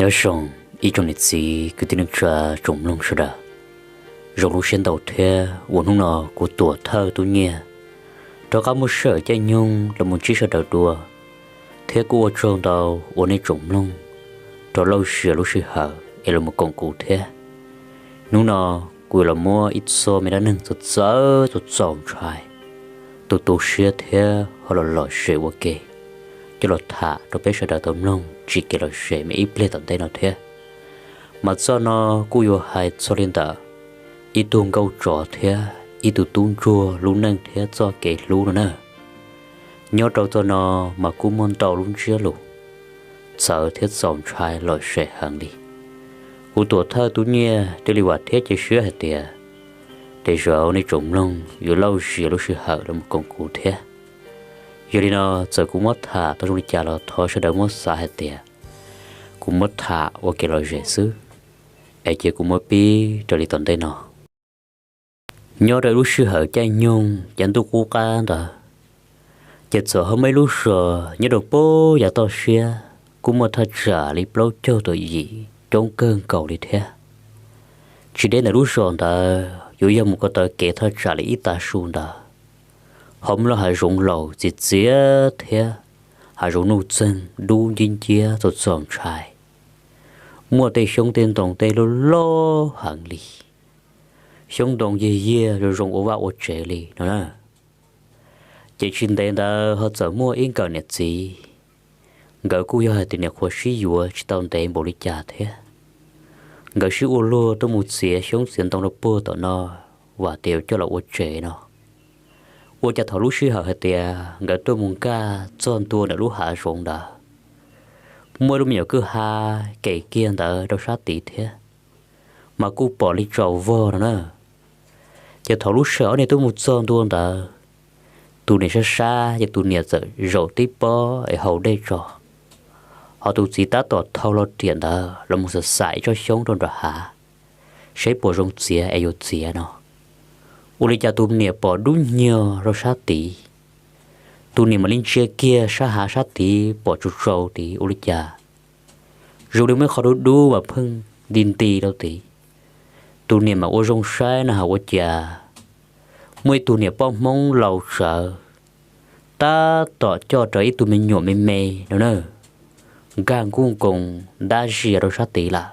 Nyob zoo ib tsoom niam txiv kwv tij neej tsa tsoom mloog sawv daws. Zoo lub siab ntau thiab uas hnub no kuv Tuam Thawj Tub Nyiaj rov qab muaj sij hawm caij nyoog los mus ntsib sawv daws dua, thiab kuj ua tsaug ntau uas nej tsoom mloog rov lauj zias lub sij hawm es los koom kuv thiab. Hnub no kuv yuav los muab ib txoj me dab neeg txawv txawv txaus ntshai, tu tu siab thiab ho los lom zem ua ke, coj los tham rau peb sawv daws tau mloog tsim kev lom zem me ib pliag tom ntej no thiab. Mas txoj no kuj yuav hais txog li ntawm ib tug nkauj tsov thiab ib tug tub ntsuag lub neej thiab txoj kev hlub no na. Nyob rau txoj no mas kuj muaj ntau lub ntsiab lus txawv thiab txaus ntshai lom zem heev li. Kuv Tuam Thawj Tub Nyiaj thiaj li vam thiab cia siab hais tias tej zaum nej tsoom mloog yuav lauj zias lub sij hawm los koom kuv thiab. Yog li no, txawm kuv muab tham tau zoo li cas los thov sawv daws muab xav hais tias kuv muab tham ua kev lom zem xwb, es cia kuv muab pib raws li tom ntej no. Nyob rau lub sij hawm caij nyoog yav ntuj qub qab ntawd, ces txawm ho muaj ib lub zos nyob rau pem yav toj siab kuj muaj thaj tsam li plaub caug tawm yim, coob kawg nkaus li thiab. Tsis deb ntawm lub zos ntawd yuav yog mus ko taw kev thaj tsam li ib tav su ntawd, ho muaj lub hav zoov laus txias txias thiab hav zoov nuj txeeg dub nciab nciab txaus txaus ntshai. Muaj tej xyoob tej ntoo tej loj loj heev li, xyoob ntoo yiag yiag zoo zoo ua vaj ua tsev li no na. Ces tsis ntev ntawd ho txawm muaj ib nkawm niam txiv, nkawd kuj yog hais tias niam qhuav sib yuav tsis tau ntev npaum li cas thiab. Nkawd sib ua luag tuaj mus txiav xyoob txiav ntoo rau puag tom no, vam tias yuav coj los ua tsev no. Ua cas thaum lub sij hawm hais tias nkawd tuaj mus nkag txog ntua ntawm lub hav zoov ntawd, muaj ib lub me nyuam kwj ha kem kiag ntawd rau sab tid thiab, mas kuj pom li tsaus vog no na. Ces thaum lub sij hawm ob niag tuaj mus txog ntua ntawd, tus niam sab sab ces tus niam txawm zaum tib pob es haus dej tso, ho tus txiv tab tom thau hlo riam ntawd los mus xam xam ib tsob xyoob rau nram hav, saib puas zoo txiav es yuav txiav no. Ua li cas tus niam pom dub nyuag rau sab tid, tus niam mam li ntsia kiag sab hav sab tid pom tsaus tsaus tid ua li cas zoo li muaj ib qho dub dub mas pheej nti nti rau tid. Tus niam mam ua zoo saib na has ua cas muaj ib tug niam poj Hmoob laus tsawv tab tom coj rawv ib tug me nyuam me me no na, nkag nkuj nkoos ntab zias rau sab tid lawm.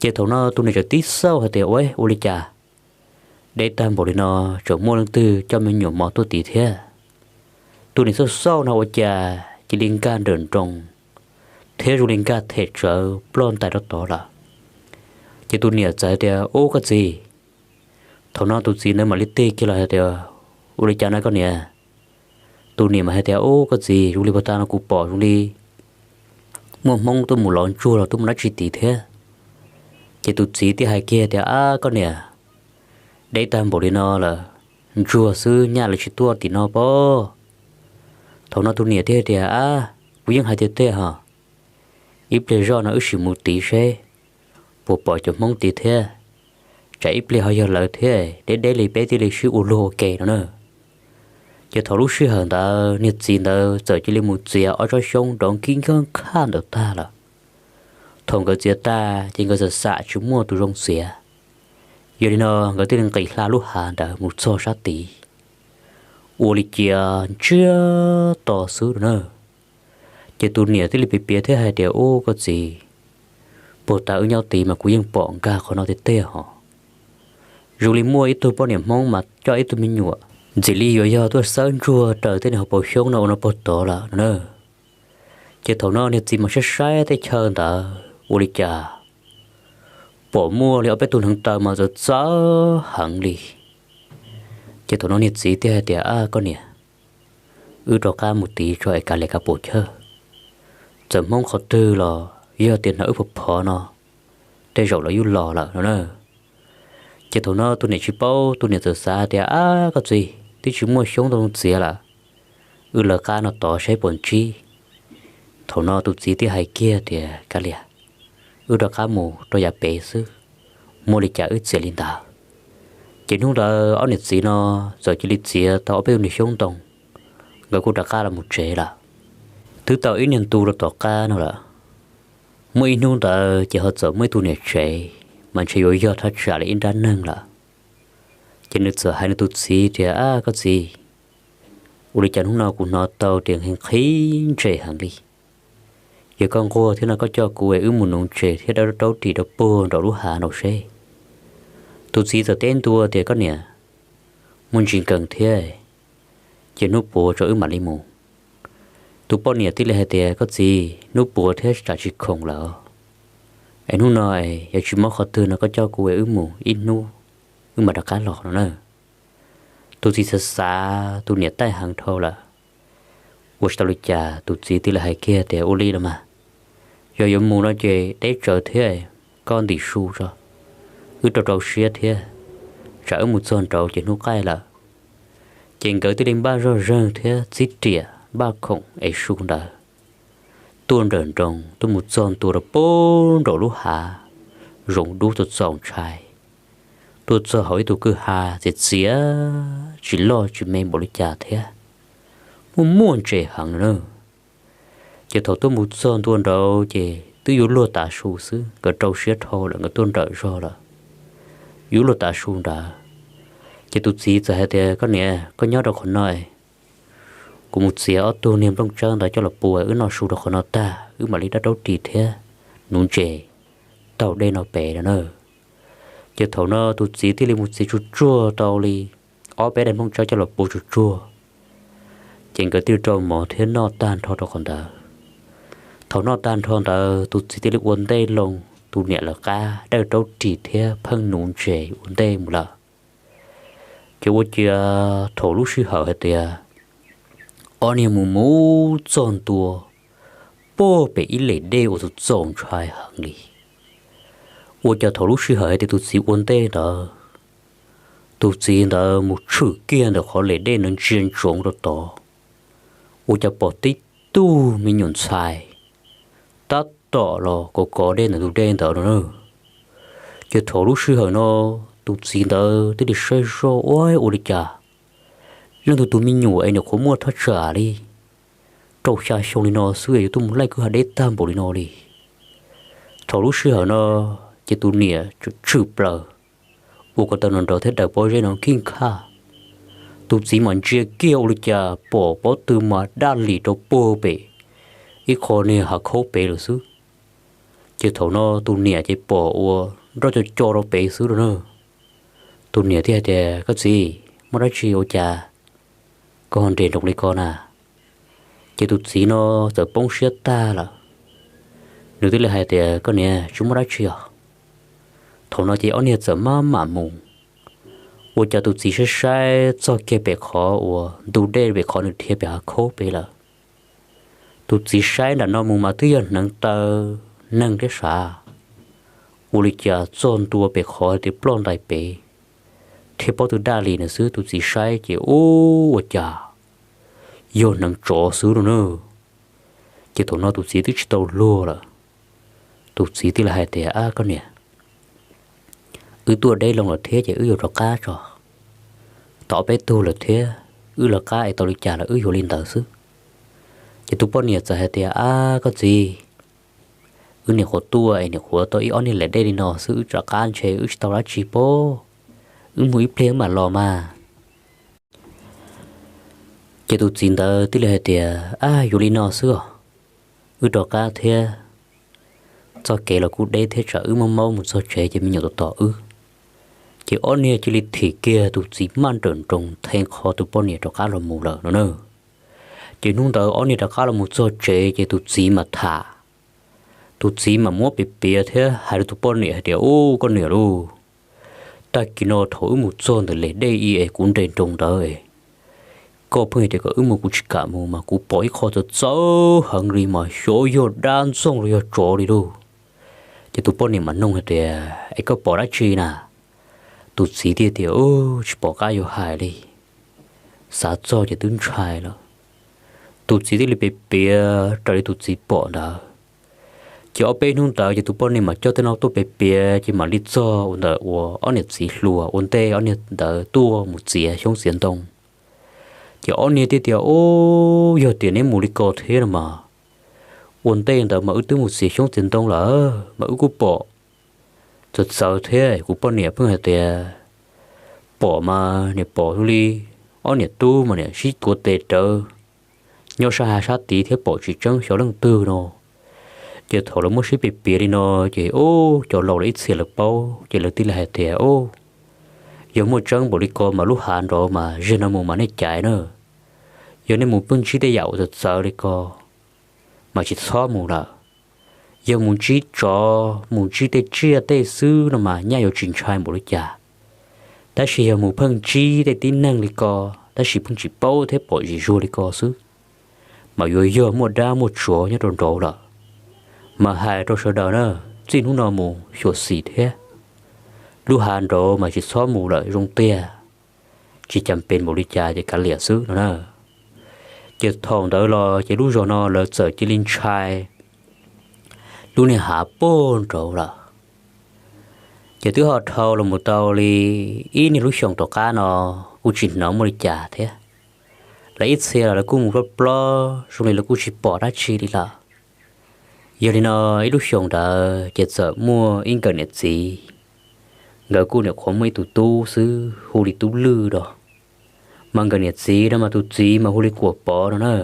Ces thaum no tus niam txawm tib xauj hais tias, Ua, ua li cas deb tag npaum li no, tseem muaj leej twg coj me nyuam mos tuaj tid thiab? Tus niam xauj xauj no ua cas cia li nkag nrawm nroos thiab zoo li nkag them tsawv ploj ntais rau tod lawm. Ces tus niam txawm hais tias, Ub, koj txiv! Thaum no tus txiv ntawd mam li tig kiag los hais tias, Ua li cas no koj niam? Tus niam mas hais tias, Ub, koj txiv, zoo li puag ta no kuv pom zoo li muaj Hmoob tuaj mus lov ntsuag los tuaj mus dab tsi tid thiab. Ces tus txiv thiaj hais kiag tias, Ab, koj niam, deb tag npaum li no lawm, ntsuag xwb nyaj lawv tsis tuaj tim no pob. Thaum no tus niam thiaj tias, Ab, kuv yeej hais tiag tiag hos, ib pliag zoj no wb sim mus tid seb puas pom cov Hmoob tid thiab, tsam ib pliag ho yog lawv thiab, deb deb li peb thiaj li sib ua luag ua ke no na. Ces thaum lub sij hawm ntawd niag txiv ntawd txawm cia li mus txiav ob tsob xyoob nrov nkib nkag nkhaj ntawd tag lawm. Thaum nkawd txiav tag ces nkawd xam xam tsis muaj tus zoo txiav, yog li no nkawd thiaj li nqis hla lub hav ntawd mus txog sab tid, ua li cia ntsiag to xwb no na. Ces tus niam thiaj li piav piav thiab hais tias, Ub, koj txiv, puag ta wb nyob tid mas kuv yeej pom nkag qhov no tiag tiag hos. Zoo li muaj ib tug poj niam Hmoob mas coj ib tug me nyuam ntxim li yuav yog tuaj xawb ntsuag raws tej niag hauv paus xyoob no ua no puag tod lawm no na. Ces thaum no niag txiv mas saib saib teb chaws ntawd ua li cas pom muaj li ob peb tug hneev taw mas txawv txawv heev li. Ces thaum no niag txiv thiaj hais tias, Ab, koj niam, wb rov qab mus tid tso es kav liam kav pum chawj. Txawm Hmoob qhov twg los yog tias hnov wb phov phov no, tej zaum lawv yuav los lawm no na. Ces thaum no tus niam tsis paub, tus niam txawm xav tias, Ab, koj txiv, twb tsis muaj xyoob ntoo txiav lawm, wb lawv qab no tod saib puas ntsib. Thaum no tus txiv thiaj hais kiag tias, Kav liam, wb rov qab mus rau yav pem xwb, muaj li cas wb txiav li ntawd. Ces hnub ntawd ob niam txiv no txawm cia li txiav tau ob peb tug niag xyoob ntoo, nkawd kuj rov qab los mus tsev lawm. Twb tau ib niag ntu rau tom qab no lawm, Muaj ib hnub ntawd ces ho txawm muaj ib tug niam tsev mas ntshe yuav yog thaj tsam li ib nrab neeg lawm. Ces nws txawm hais nws tus txiv tias, Ab koj txiv, ua li cas hnub no kuv hnov tau tias nqhis nqhis ntses heev li. Yog koj nquag thiab no koj coj kuv es wb mus nuv ntses thiab dawb raub ris rau puag nraum lub hav no seb. Tus txiv txawm teb ntua tias, Koj niam, muaj ntsis nkees thiab, ces hnub puav tso wb mam li mus. Tus poj niam thiaj li hais tias, Koj txiv, hnub puav thiab tsam tsis khoom lawm, es hnub no yog tsis mob qhov twg no koj coj kuv es wb mus ib hnub, wb mam rov qab los no na. Tus txiv xav xav tus niam taij heev dhau lawm, ua tsis tau li cas, tus txiv thiaj li hais kiag tias, Ua li los mas, yog yuav mus no ces deb tsawv thiab, koj ntim su tso, wb rau rau siab thiab, tsam wb mus txog nraud ces hnub qaij lawm. Ces nkawd thiaj li npaj zoj zeeg thiab txib riam npaj khoom es su ntawd tuaj nrawm nroos tuaj mus txog ntua rau puag nraum lub hav zoov dub txaus txaus ntshai, tuaj txog hauv ib tug kwj ha txias txias, tsis loj tsis me npaum li cas thiab, muaj muaj ntses heev na. Ces thaum tuaj mus txog ntua nraud ces twb yuav luag tav su xwb, nkawd rau siab dhau lawm, nkawd tuaj nrawm zog lawm, yuav luag tav su nrad. Ces tus txiv txawm hais tias, Koj niam, koj nyob rau qhov no, kuv mus txiav ob tug niag nplooj tsawb ntawd coj los pua wb noj su rau qhov no tag wb mam li dawb raub ris thiab nuv ntses taug dej no pem no na. Ces thaum no tus txiv thiaj li mus txiav tsuag tsuag tau li ob peb daim nplooj tsawb coj los pua tsuag tsuag, ces nkawd thiaj rau mov thiab noj tag nrho rau qhov ntawd. Thaum noj tag nrho ntawd tus txiv thiaj li ua ntej loo, tus niam lawv qab dawb raub ris thiab pheej nuv ntses ua ntej mus lawm. Ces ua cas thaum lub sij hawm hais tias ob niag mus mus txog ntua puag pem ib lem dej uas txaus txaus ntshai heev li, ua cas thaum lub sij hawm hais tias tus txiv ua ntej ntawd, tus txiv ntawd mus tshwm kiag ntawm qhov lem dej ntawd ntsia ntsoov rau tod, ua cas pom tib tug me nyuam ntxhais tab tom los kov kov dej ntawm tus dej ntawd no na. Ces thaum lub sij hawm no tus txiv ntawd thiaj li saib zoj, Ua, ua li cas leej twg tus me nyuam es nyuam qhuav muaj thaj tsam li rau xya xyoo li no xwb es yuav tuaj mus laij kwj ha deb tag npaum li no li. Thaum lub sij hawm no ces tus niam tshwm plaws ua ko taw nrov nrov thiab daws pob zeb no khij khaj. Tus txiv mam ntsia kiag ua li cas pom pob tw mas daj lis rau puag pem ib qho niag hav khaub pem lawm xwb. Ces thaum no tus niam ces pom ua nroj co co rau pem xwb rau na. Tus niam thiaj hais tias, Koj txiv, muaj dab tsi ua cas koj ho nres nroos li ko na? Ces tus txiv no txawm poob siab tag lawm, nws thiaj li hais tias, Koj niam, tsis muaj dab tsi os. Thaum no ces ob niag txawm maj mam mus, ua cas tus txiv saib saib txog kiag pem qhov uas ntu dej pem qhov nws dhia pem hav khaub pem lawm. Tus txiv saib nram no mus mas twb yog hneev taw neeg thiab sav, ua li cas txog ntua pem qhov tias ploj ntais pem thiab pob tw daj lis na xwb, tus txiv saib ces ua cas yog hneev tsov xwb no na. Ces thaum no tus txiv twb tsis tau luag lawm, tus txiv thiaj li hais tias, Ab koj niam, wb tuaj deb loo lawm thiab ces wb yuav rov qab tso, tau ob peb tug lawm thiab, wb lawv qab es tau li cas los wb yuav li ntawd xwb. Ces tus poj niam txawm hais tias, Ab koj txiv, wb niam qhuav tuaj es niam qhuav tau ib ob niag lem dej li no xwb, wb rov qab ntshe wb tsis tau dab tsi pob, wb mus ib pliag wb mam los mas. Ces tus txiv ntawd thiaj li hais tias, Ab, yuav li no xwb os, wb rov qab thiab, txoj kev los kuj deb thiab tsam wb muaj mob mus txog tsev ces me nyuam tom tom wb. Ces ob niag cia li thim kiag tus txiv maj nrawm nroos theej qho tus poj niam rov qab los mus lawm no na. Ces hnub ntawd ob niag rov qab los mus txog tsev ces tus txiv mas tham, tus txiv mas muab piav piav thiab hais rau tus poj niam hais tias, Ub, koj niam lauj, tag kis no thaum wb mus txog ntawm lem dej i es kuv nres nroos ntawd, koj pheej tias kom wb mus kuv tsis kam mus mas kuv pom ib qho txawv txawv heev li mas xyov yog dab ntxoog los yog tsov li lauj. Ces tus poj niam mas nug hais tias, Es koj pom dab tsi na? Tus txiv thiaj tias, Ub, tsis pom qab yuav hais li, xav txog ces twb ntshai lawm. Tus txiv thiaj li piav piav raws li tus txiv pom ntawd. Ces ob peb hnub ntawd ces tus poj niam mas coj tej no tuaj piav piav ces mam li txog ua ntawm uas ob niam txiv hluas ua ntej ob niag ntawd tuaj mus txiav xyoob txiav ntoo. Ces ob niag thiaj tias, Ub, yog tias neb mus li ko thiab no mas Ua ntej ntawd mas wb twb mus txiav xyoob txiav ntoo lawm mas wb kuj pom txawv txawv thiab. Kuv poj niam pheej hais tias pom mas niam pom xws li ob niam tub mas niam sib tuav tes rawv nyob sab hav sab tid thiab pom tsis tseeb xyov leej twg no. Ces thaum lawv muab sib piav piav li no, ces ub, cov laus lawv ib txhia lawv paub ces lawv thiaj li hais tias, Ub, yog muaj tseeb npaum li ko mas lub hav nraud mas zeg no mus mas nej caiv na. Yog nej mus pheej ntsib tej yam uas txawv txawv li ko mas tsis txhob mus lawm. Yog mus ntsib tsov mus ntsib tej tsiaj tej xwb no mas nyaj yuav tsis ntshai npaum li cas, tab sis yog mus pheej ntsib tej tib neeg li ko tab sis pheej tsis paub thiab pom zim zuag li ko xwb, mas yuav yog muaj dab muaj tsov nyob rau nraud lawm. Mas hais rau sawv daws na, txij hnub no mus xyuam xim thiab, lub hav nraud mas tsis txhob mus lawm zoo tiag, tsis cas pes npaum li cas ces kav liam xwb no na. Ces thaum ntawd los ces lub zos no lawv txawm cia li ntshai lub niag hav puag nraud lawm. Ces twb ho dhau los mus tau li ib niag lub xyoos tom qab no kuj tsis hnov muaj li cas thiab. Lawv ib txhia los lawv kuj mus plob plob zoo li lawv kuj tsis pom dab tsi li lawm. Yog li no, ib lub xyoos ntawd ces txawm muaj ib nkawm niam txiv, nkawd kuj nyuam qhuav muaj ib tug tub xwb hu li Tub Lwj no. Mas nkawm niam txiv no mas tus txiv mas hu li Kuam Pov no na.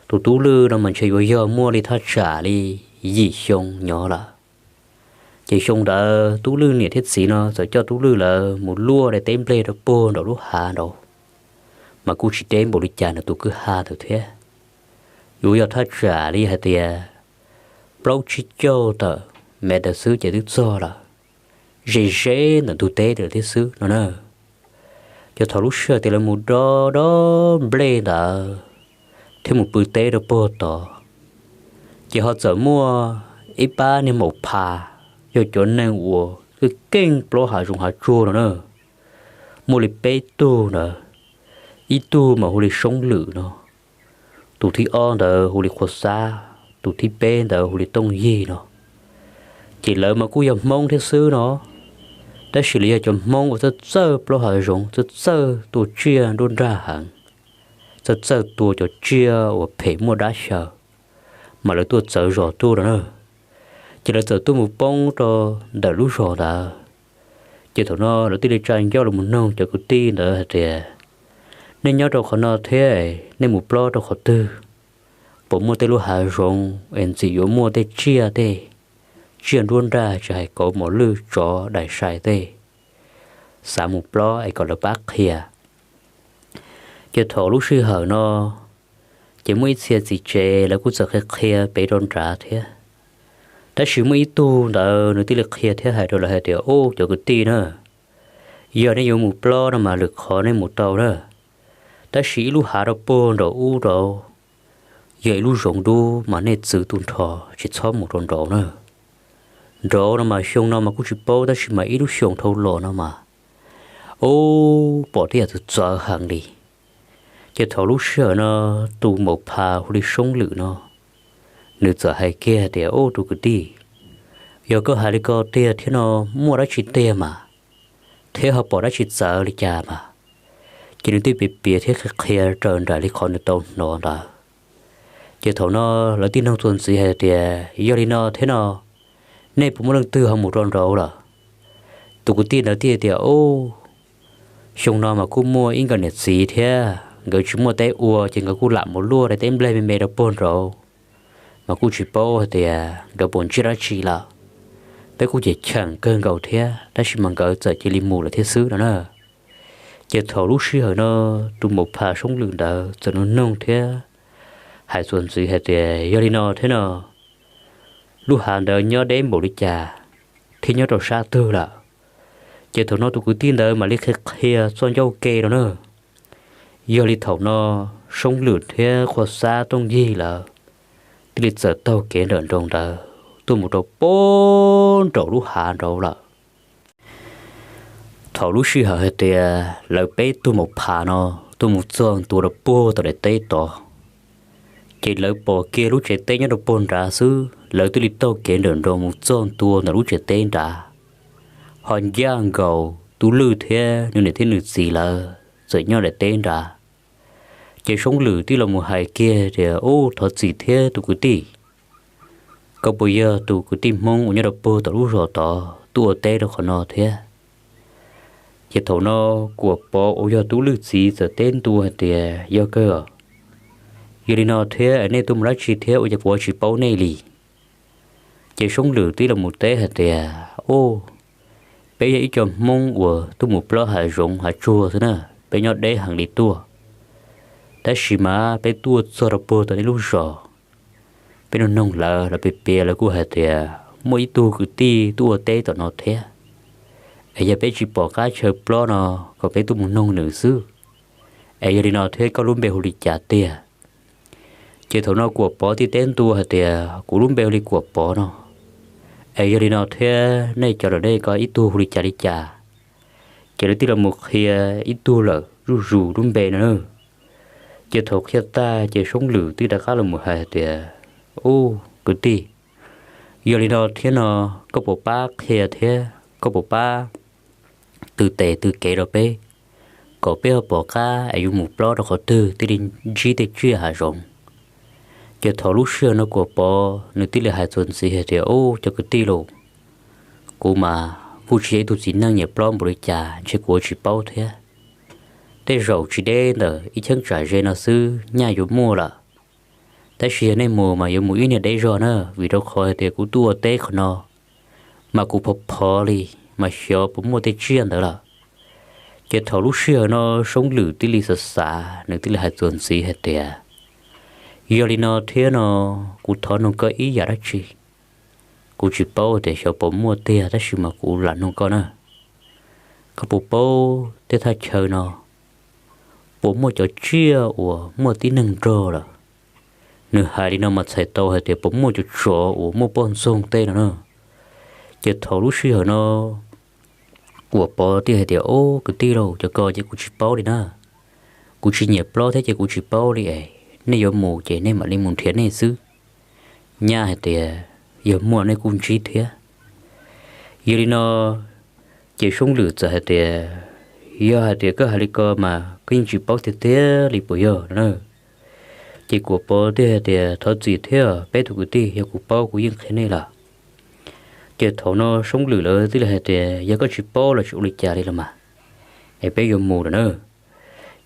Tus Tub Lwj no mas ntshe yuav yog muaj li thaj tsam li yim xyoo nyob lawm. Ces xyoo ntawd Tub Lwj niam thiab txiv no txawm coj Tub Lwj lawv mus luaj daim teb nplej rau puag nraum lub hav nraud, mas kuj tsis deb npaum li cas nws tus kwj ha ntawd thiab. Yuav yog thaj tsam li hais tias plaub tsib caug tawm mev ntawd xwb ces twb txog lawm, ze ze ntawm ntug teb lawm thiab xwb no na. Ces thaum lub sij hawm tias lawv mus dob dob nplej ntawd thiab mus pw teb rau puag tod, ces ho txawm muaj ib pab niag maum phas, yog cov neeg uas keej keej plaub hav zoov hav tsuag no na. Muaj li peb tug ntawd, ib tug mas hu li Soob Lwm no, tus thib ob ntawd hu li Qhua Xab, tus thib peb ntawd hu li Tooj Yig no. Ces lawv mas kuj yog Hmoob thiab xwb no, tab sis lawv yog cov Hmoob uas txawj txawj plaub hav zoov, txawj txawj tua tsiaj nruab nrag heev, txawj txawj tua cov tsiaj uas phem muaj dab xyaw, mas lawv tuaj txawv zos tuaj no na. Ces lawv txawm tuaj mus poob rau ntawm lub zos ntawd. Ces thaum no lawv thiaj li tsa ncauj los mus noog cov kwv tij ntawd hais tias, nej nyob rau qhov no thiab nej mus plob rau qhov twg, puas muaj tej lub hav zoov es ntxim yuav muaj tej tsiaj tej, tsiaj nruab nrag tsis hais kauv mos lwj tsov dais sai tej, xav mus plob es kom lawv pab qhia. Ces thaum lub sij hawm no, ces muaj ib txhia txiv tsev lawv kuj txawm qhia qhia pem rau nrad thiab. Tab sis muaj ib tug ntawd nws thiaj li qhia thiab hais rau lawv hais tias, ub, cov kwv tij na, yog nej yuav mus plob no mas lwm qhov nej mus tau na, tab sis ib lub hav rau puag nraum ub nraud yog ib lub zoov dub mas nej txwv tu nrho, tsis txhob mus rau nraud na. Nraud no mas xyoo no mas kuj tsis paub tab sis mas ib lub xyoos dhau los no mas, ub, pom tej yam txawv txawv heev li. Ces thaum lub sij hawm no tus maum phas hu li Soob Lwm no, nws txawm hais kiag tias, ub, tus kwv tij, yog koj hais li ko tiag thiab no, muaj dab tsi tiag mas, thiab ho pom dab tsi txawv li cas mas. Ces nws thiaj piav piav thiab qhia raws nraim li qhov nws tau hnov ntawd. Ces thaum no lawv thiaj noog txuas ntxiv hais tias, yog li no thiab no, nej puas muaj leej twg ho mus rau nraud lawm? Tus kwv tij ntawd thiaj tias, ub, xyoo no mas kuj muaj ib nkawm niam txiv thiab, nkawd tsis muaj teb ua ces nkawd kuj lam mus luaj daim teb nplej me me rau puag nraud, mas kuj tsis paub hais tias nkawd puas ntsib dab tsi lawm. Peb kuj cheem cheem kawg nkaus thiab tab sis mas nkawd txawm cia li mus lawm thiab xwb no na. Ces thaum lub sij hawm no tus maum phas Soob Lwm ntawd txawm nug noog thiab hais txuas ntxiv hais tias, yog li no thiab no, lub hav ntawd nyob deb npaum li cas thiab nyob rau sab twg lawm? Ces thaum no tus kwv tij ntawd mam li qhia qhia txoj ncauj ke rau na. Yog li thaum no Soob Lwm thiab Qhua Xab Tooj Yig lawv thiaj li txawm taug kev nrawm nroos ntawd tuaj mus rau puag nraum lub hav nraud lawm. Thaum lub sij hawm hais tias lawv peb tug maum phas no tuaj mus txog ntua rau puag tom daim teb tod, ces lawv pom kiag lub tsev teb nyob rau puag nrad xwb, lawv thiaj li taug kev nrawm nroos mus txog ntua ntawm lub tsev teb nrad. Ho ncaj nkaus Tub Lwj thiab nws niam thiab nws txiv lawv txawm nyob daim teb nrad. Ces Soob Lwm thiaj los mus hais kiag tias, ub, thov txim thiab tus kwv tij, koj puas yog tus kwv tij Hmoob uas nyob rau puag tom lub zos tod tuaj ua teb rau qhov no thiab? Ces thaum no Kuam Pov uas yog Tub Lwj txiv txawm teb ntua hais tias, Yog kawg os, yog li no thiab nej tuaj mus dab tsi thiab ua cas kuv tsis paub nej li? Ces Soob Lwm tib los mus teb hais tias, Ub, peb yog ib co Hmoob uas tuaj mus plob hav zoov hav tsuag xwb na, peb nyob deb heev li tuaj. Tab sis mas peb tuaj txog rau puag tom nej lub zos, peb nug noog lawv los piav piav lawv kuj hais tias muaj ib tug kwv tij tuaj ua teb tom no thiab, es yog peb tsis pom qab chaw plob no kom peb tuaj mus noog nws xwb. Es yog li no thiab koj lub npe hu li cas tiag? Ces thaum no Kuam Pov thiaj teb ntua hais tias, Kuv lub npe hu li Kuam Pov no. Es yog li no thiab nej cov lawm nej ko ib tug hu li cas li cas? Ces lawv thiaj los mus qhia ib tug lawm zuj zus lub npe no na. Ces thaum qhia tag ces Soob Lwm thiaj rov qab los mus hais tias, Ub, kwv tij, yog li no thiab no, koj puas pab qhia thiab koj puas pab tw tes tw kev rau peb, kom peb ho pom qab es yuav mus plob rau qhov twg thiaj li ntsib tej tsiaj hav zoov? Ces thaum lub sij hawm no Kuam Pov nws thiaj li hais txuas ntxiv hais tias, Ub, cov kwv tij lauj, kuv mas kuj tsis yog ib tug txiv neej nyiam plob npaum li cas ntshe kuv tsis paub thiab. Tej zaum tsis deb ntawm ib cheeb tsam ze no xwb nyaj yuav muaj lawm. Tab sis yog nej mus mas yuav mus ib niag deb zog na, vim rau qhov hais tias kuv tuaj ua teb qhov no mas kuv phov phov li, mas xyov puas muaj tej tsiaj ntawd lawm. Ces thaum lub sij hawm no Soob Lwm thiaj li xav xav, nws thiaj li hais txuas ntxiv hais tias, Yog li no thiab no, kuv thov nug koj ib yam dab tsi, kuv tsis paub tias xyov puas muaj tiag tab sis mas kuv lam nug koj na. Koj puas paub tej thaj chaw no puas muaj cov tsiaj uas muaj tib neeg nrog lawm? Nws hais li no mas txhais tau hais tias puas muaj cov tsov uas muaj poj ntxoog tej no na. Ces thaum lub sij hawm no Kuam Pov thiaj hais tias, Ub, kwv tij lauj, cov ko ces kuv tsis paub li na. Kuv tsis nyiam plob thiab ces kuv tsis paub li es nej yuav mus ces nej mam li mus nrhiav nej xwb. Nyaj hais tias yog muaj nej kuj ntsib thiab. Yog li no ces Soob Lwm txawm hais tias, Yog hais tias koj hais li ko mas koj yeej tsis paub tiag tiag li puas yog no na? Ces Kuam Pov thiaj hais tias, Thov txim thiab peb tus kwv tij, yog kuv paub kuv yeej qhia nej lawm. Ces thaum no Soob Lwm lawv thiaj li hais tias, Yog koj tsis paub los tsis ua li cas li los mas, es peb yuav mus lawm na.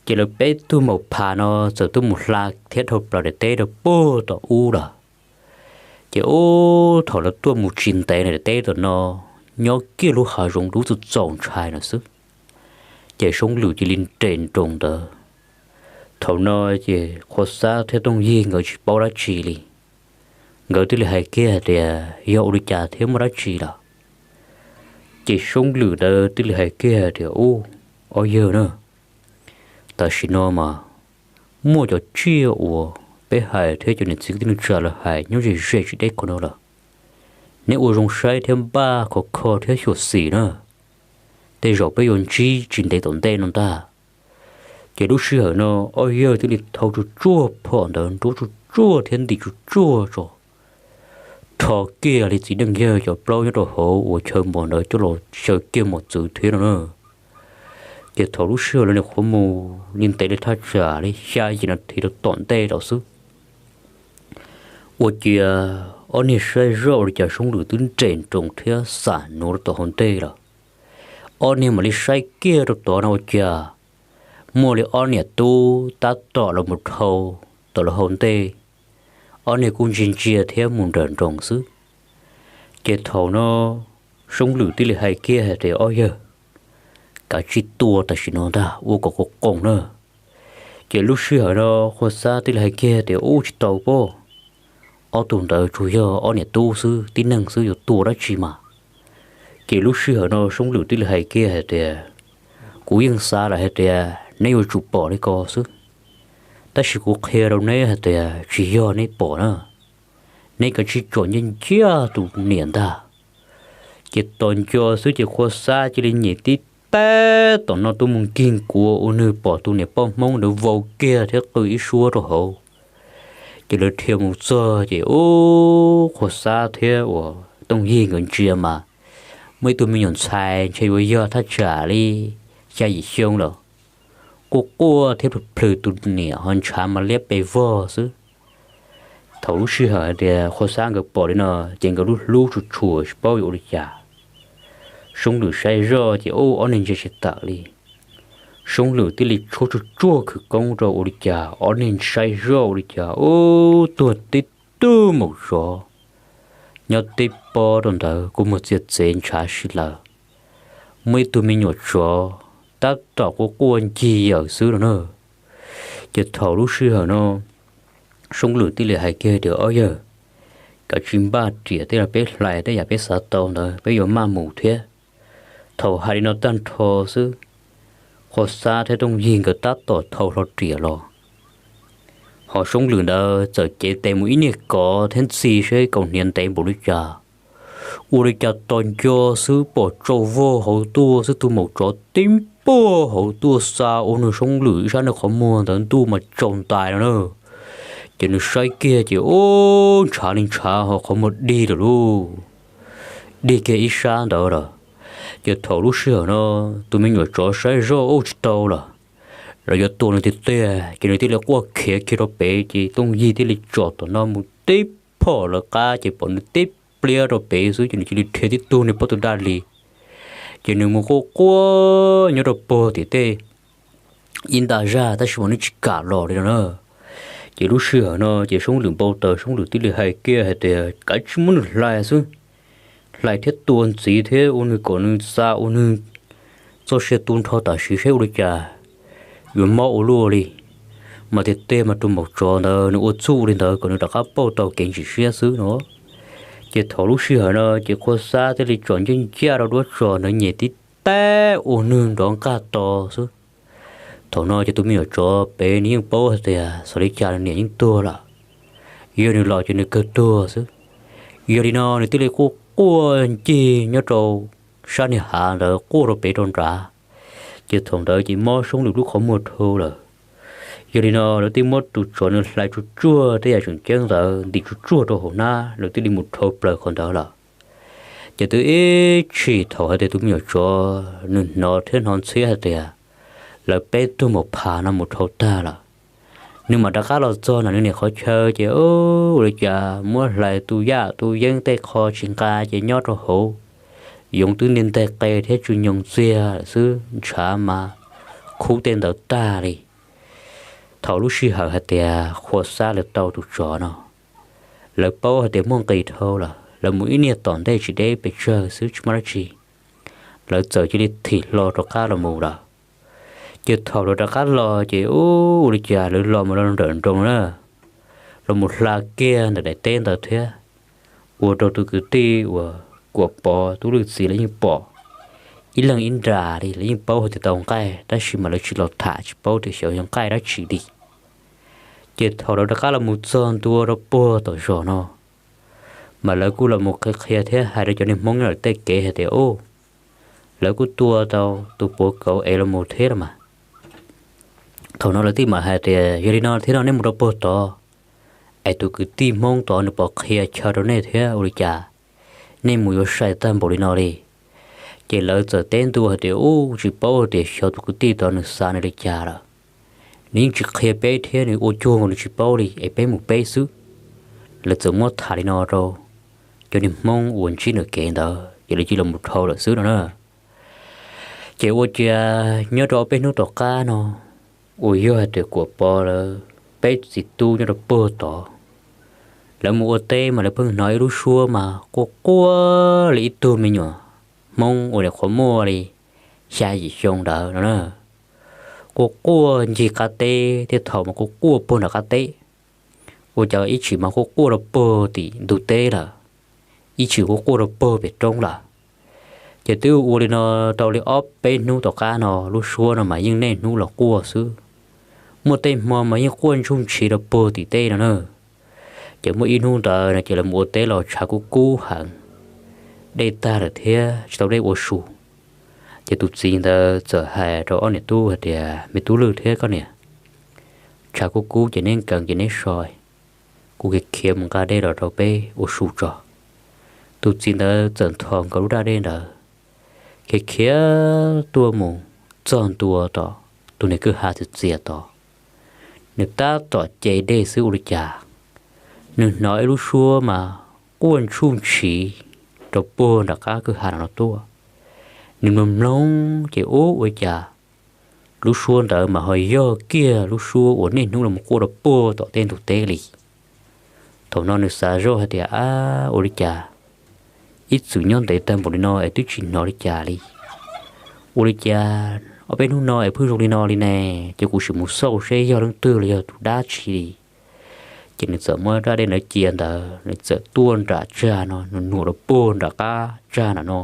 Ces lawv peb tug maum phas no txawm tuaj mus hla thiab dhau plaws daim teb rau puag tom ub lawm. Ces ub, thaum lawv tuaj mus tsis ntev daim teb tom no, nyob kiag lub hav zoov dub txaus txaus ntshai no xwb. Ces Soob Lwm cia li nres nroos ntawd. Thaum no ces Qhua Xab thiab Tooj Yig nkawd tsis paub dab tsi li, nkawd thiaj li hais kiag hais tias, Yog ua li cas thiab muaj dab tsi lawm? Ces Soob Lwm ntawd thiaj li hais kiag hais tias, Ub, ob yawg na, tam sim no mas muaj cov tsiaj uas peb hais thiab cov niam txiv kwv tij neej tsa lawv hais nyob ze ze tsis deb qhov no lawm. Neb ua zoo saib thiab npaj khov kho thiab xyuam xim na, tej zaum peb yuav ntsib tsis ntev tom ntej no ntag. Ces lub sij hawm no ob yawg thiaj li thau tsuj tsuag phom ntawd nruab tsuj tsuag thiab ntim tsuj tsuag tso, rho kiag li txiv neej yawg cov plaub nyob rau hauv uas chaw mos ntawd coj los xyaw kiag mos txwv thiab no na. Ces thaum lub sij hawm lawv nim qhuav mus li ntev li thaj tsam li xya yim nas this rau tom ntej lawm xwb, ua ciav ob niag saib zoj ua li cas Soob Lwm twb nres nroos thiab xam nuav rau tom hauv ntej lawm. Ob niag mam li saib kiag rau tod no ua cas muaj li ob niam tub tab tom los mus dhau tom lawv hauv ntej. Ob niag kuj ntsia ntsia thiab mus nrawm nroos xwb. Ces thaum no Soob Lwm thiaj li hais kiag hais tias, Ob yawg, kav tsij tua tam sim no ntag, ua kom qoos qoos na. Ces lub sij hawm no Qhua Xab thiaj li hais kiag tias, Ub, tsis tau pob, ob tug ntawd tsuas yog ob niam tub xwb, tib neeg xwb yuav tua dab tsi mas. Ces lub sij hawm no Soob Lwm thiaj li hais kiag hais tias, Kuv yeej xav lawm hais tias neb yuav tsum pom li ko xwb, tab sis kuv qhia rau neb hais tias tsis yog neb pom na, neb kav tsij tsom ncaj ncaj tus niam ntag. Ces tos nco xwb ces Qhua Xab cia li nyem tib teb tom no tuaj mus nkig nkuav ua nwg pom tus niam poj Hmoob ntawd vau kiag thiab qw ib suab rau hauv. Ces lawv dhia mus txog ces ub, Qhua Xab thiab uas Tooj Yig nkawd ntsia mas muaj ib tug me nyuam ntxhais ntshe yuav yog thaj tsam li xya yim xyoo lawm, quaj quaj thiab plhws plhws tus niam ho ntshav mas liab pes vog xwb. Thaum lub sij hawm hais tias Qhua Xab nkawd pom li no ces nkawd lub hlub tsuas tshua tsis paub yuav ua li cas. Soob Lwm saib zoj ces ub ob neeg ntsia tsis tawm li. Soob Lwm thiaj li tshuab tsuj tsuag khawv koob rau ua li cas ob neeg saib zoj ua li cas ub tuag tib tug maum tsov nyob tib pob rau ntawd kuj muag txiag txev ntshav si lawm. Muaj ib tug me nyuam tsov tab tom quaj quaj ncig yawm xwb no na. Ces thaum lub sij hawm no Soob Lwm thiaj li hais kiag tias, Ob yawg, kav tsis npaj riam tej los peb hlais tej yam peb xav tau ntawd peb yuav maj mus thiab. Thaum hais li no tag nrho xwb, Qhua Xab thiab Tooj Yig nkawd tab tom thau hlo riam los. Ho Soob Lwm ntawd txawm cev tes mus ib niag kov thiab ntxi seb kaus hniav ntev npaum li cas. Ua li cas tos nco xwb pom tsaus vog hauv tuaj xwb, tus maum tsov tib npuaj hauv tuaj xa ua nws Soob Lwm ib sab nws qhov muag ntawd ntuj mas tsaus ntais no na. Ces nws saib kiag ces ub ntshav li ntshav ho qhov muag dig lawm lauj, dig kiag ib sab ntawd lawm. Ces thaum lub sij hawm no tus me nyuam tsov saib zoj ub tsis tau lawm, lawv yuav tua nws tiag tiag ces nws thiaj li quaj khiav kiag rau pem ces Tooj Yig thiaj li tsom tom no mus tib phom lawv qab ces pom nws tib pliab rau pem xwb ces nws cia li rhiav tib tug niag pob tw daj li. Ces nws mus quaj quaj nyob rau puag tim tej ib nta zaj tab sis mas nws tsis kam los li no na. Ces lub sij hawm no ces Soob Lwm npau taws, Soob Lwm thiaj li hais kiag hais tias, Kav tsij muab nws hlais xwb, hlais thiab tua ntxiv thiab ua nws kom nws xa ua nws txoj sia tu nrho tam sim seb ua li cas yuav mob ua luaj li. Mas tiag tiag mas tus maum tsov ntawd nws ua txuj li ntawd kom nws rov qab pauj tau kev ntsim siab xwb no. Ces thaum lub sij hawm no ces Qhua Xab thiaj li tsom ncaj ncaj rau duab tso ntawd nyem tib teg ua nws nrov nqaj to xwb. Thaum no ces tus me nyuam tsov pem nws yeej paub hais tias xyov li cas nws niam yeej tuag lawm, yog nws los ces nws kawg tuag xwb. Yog li no nws thiaj li quaj quaj ncig nyob rau sab niag hav ntawd quaj rau pem rau nrad. Ces thaum ntawd ces mob Soob Lwm lub qhov muag dhau lawm. Yog li no lawv thiaj muab tus tsov nws hlais tsuj tsuag tej yam tseem ceeb ntawd ntim tsuj tsuag rau hauv hnab, lawv thiaj li mus dhau plaws qhov ntawd lawm. Ces twb ib chim thaum hais tias tus me nyuam tsov nws hnov thiab hnov ntxhiab hais tias lawv peb tug maum phas no mus dhau tag lawm, nws mam rov qab los txog nram nws niam qhov chaw ces ua li cas muab hlais tus yaj tus yeeb tej qho tsis nqa ces nyob rau hauv, yoov twb nti nteg qe thiab tsw nyoos txiag xwb, ntshav mas khub tej ntawd tag li. Thaum lub sij hawm hais tias Qhua Xab lawv tau tus tsov no, lawv paub hais tias muaj nqis dhau lawm, lawv mus ib niag tom ntej tsis deb pes tsawg xwb tsis muaj dab tsi, lawv txawm cia li thim hlo rov qab los mus lawm. Ces thaum lawv rov qab los ces ua li cas lawv los mus rau nram nroog na, los mus hla kiag ntawm daim teb ntawd thiab, ua rau tus kwv tij uas Kuam Pov Tub Lwj txiv lawv yeej pom ib leeg ib nra li, lawv yeej paub hais tias tau nqaij tab sis mas lawv tsis los tham tsis paub tias xyov yog nqaij dab tsi li. Ces thaum lawv rov qab los mus txog ntua rau puag tom zos no, mas lawv kuj los mus qhia qhia thiab hais rau cov niag Hmoob nyob lawm tej kev hais tias, Ub, lawv kuj tua tau tus puav kauv ev los mus thiab los mas. Thaum no lawv thiaj mam hais tias, Yog li no thiab no nej mus rau puag tod, es tus kwv tij Hmoob tod nws pom qhia chaw rau nej thiab ua li cas nej mus yuav sai tag npaum li no li? Ces lawv txawm teb ntua hais tias, Ub, tsis paub hais tias xyov tus kwv tij tod nws xav nws li cas lawm, nws yeej tsis qhia peb thiab nws ua cuag nkaus nws tsis paub li es peb mus peb xwb. Lawv txawm muab tham li no rau cov niag Hmoob uas ntsib nram kev ntawd ces lawv cia li los dhau lawm xwb no na. Ces ua ciav nyob rau ob peb hnub tom qab no, uas yog hais tias Kuam Pov lawv peb txiv tub nyob rau puag tod, lawv mus ua teb mas lawv pheej hnov ib lub suab mas quaj quaj li ib tug me nyuam Hmoob uas nyuam qhuav muaj li xya yim xyoo ntawd no na. Quaj quaj ncig qab teb thiab thaum mas quaj quaj puag nram qab teb, ua cas ib chim mas quaj quaj rau puag tim ntug teb lawm, ib chim quaj quaj rau puag pem roob lawm. Ces twb ua li no tau li ob peb hnub tom qab no, lub suab no mas yeej niaj hnub los quaj xwb. Muaj tej hmo mas yeej quaj ntsuj ntshiv rau puag tim teb no na. Ces muaj ib hnub ntawd no ces lawv mus ua teb los tshav kub kub heev, dej tag lawm thiab tsis tau dej ua su. Ces tus txiv ntawd txawm hais rau ob niam tub hais tias, Me tub Lwj thiab koj niam, tshav kub kub ces neb nkees ces neb so, kuv khiav khiav mus nqa dej los rau peb ua su tso. Tus txiv ntawd txawm nthos nkaus lub daj dej ntawd, khiav khiav tuaj mus txog ntua tom tus niag kwj ha txias txias tod. Nws tab tom ce dej xwb ua li cas nws hnov ib lub suab mas quaj ntsuj ntsiv rau puag nram qab kwj ha no tuaj. Nws mloog mloog ces ub ua li cas lub suab ntawd mas ho yog kiag lub suab uas niaj hnub los quaj rau puag tom tej ntug teb li. Thaum no nws xav zoj hais tias, ab, ua li cas ib txwm nyob ntev tag npaum li no es twb tsis hnov li cas li. Ua li cas ob peb hnub no es pheej zoo li no li ne? Ces kuv sim mus xauj seb yog leej twg los yog tus dab tsi li. Ces nws txawm muab rab dej ntawd cia ntawd, nws txawm tuaj nram tsag no, nws nuam rau puag nram qab tsag nram no.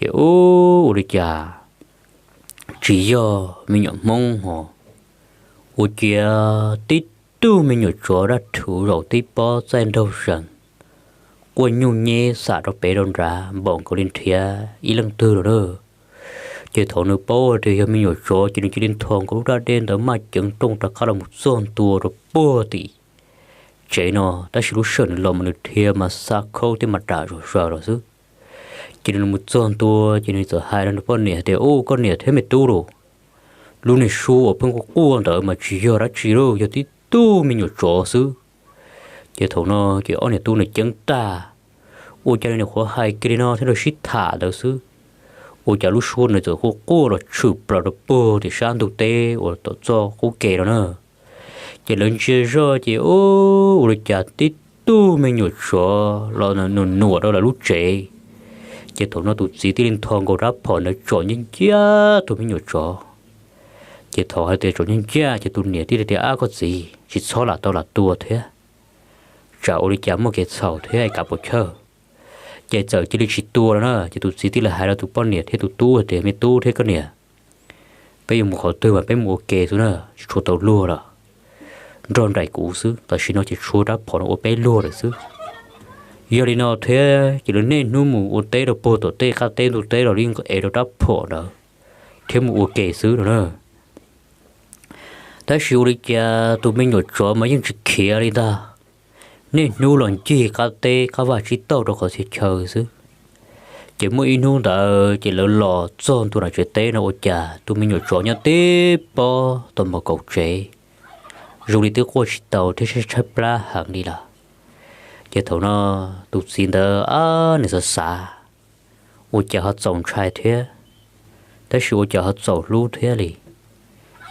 Ces ub, ua li cas tsis yog me nyuam hmoob ho, ua ciav tib tug me nyuam tsov dab rhuv zaum tib pob txaij nraug zees, quaj nyuj nyeb xam rau pem rau nrad npaum nkaus li nrhiav ib leej twg lawm na. Ces thaum nws paub tias yog me nyuam tsov ces nws cia li nthos nkaus lub rab dej ntawd maj ceev nrooj rov qab los mus txog ntua rau puag tim tsev no, tab sis lub sij hawm nws los mas nws dhia mas xa khaub thiab mas ram zom zaws los xwb. Ces nws mus txog ntua ces nws txawm hais rau nws poj niam tias, ub, koj niam thiab me tub lauj, lub niag suab uas pheej quaj quaj ntawd mas tsis yog dab tsi lauj, yog tib tug me nyuam tsov xwb. Ces thaum no ces ob niam tub nws ceeb tag, ua cas li nws qhuav hais kiag li no thiab nws sib tham ntawd xwb, ua cas lub suab nws txawm quaj quaj los tshwm plaws rau puag tim sab ntug teb uas tom txoj qub ke no na. Ces lawv ntsia zoj ces ub, ua li cas tib tug me nyuam tsov los nws nuam rau lawv lub tsev. Ces thaum no tus txiv thiaj li nthos nkaus rab phom ntawd tsom ncaj ncaj tus me nyuam tsov. Ces thaum hais tias tsom ncaj ncaj ces tus niam thiaj li tias, ab, koj txiv, tsis txhob lam tau lam tua thiab, tsam ua li cas muaj kev txhaum thiab es kav pos chawj. Ces txawm cia li tsis tua lawm na. Ces tus txiv thiaj li hais rau tus poj niam thiab tus tub tias, me tub thiab koj niam, peb yuav mus qhov twg mas peb mus ua ke xwb na, tsis tshua tau luag lawm, nrog nraim kuv xwb, tam sim no ces tshuav rab phom no ua peb luag lawm xwb. Yog li no thiab ces lawv niaj hnub mus ua teb rau puag tom tej qab teb ntug teb los li ev rau rab phom ntawd thiab mus ua ke xwb no na. Tab sis ua li cas tus me nyuam tsov mas yeej tsis khiav li ntag, niaj hnub los ncig qab teb qab vaj tsib taug rau qhov txhia chaw xwb. Ces muaj ib hnub ntawd ces lawv los txog ntua nram tsev teb no ua cas tus me nyuam tsov nyob tib pob tau npog kaum tsev, zoo li twb quaj tsis tau thiab tshaib plab heev li lawm. Ces thaum no tus txiv ntawd, ab, nws xav xav, ua cas ho txaus ntshai thiab, tab sis ua cas ho txaus hlub thiab li.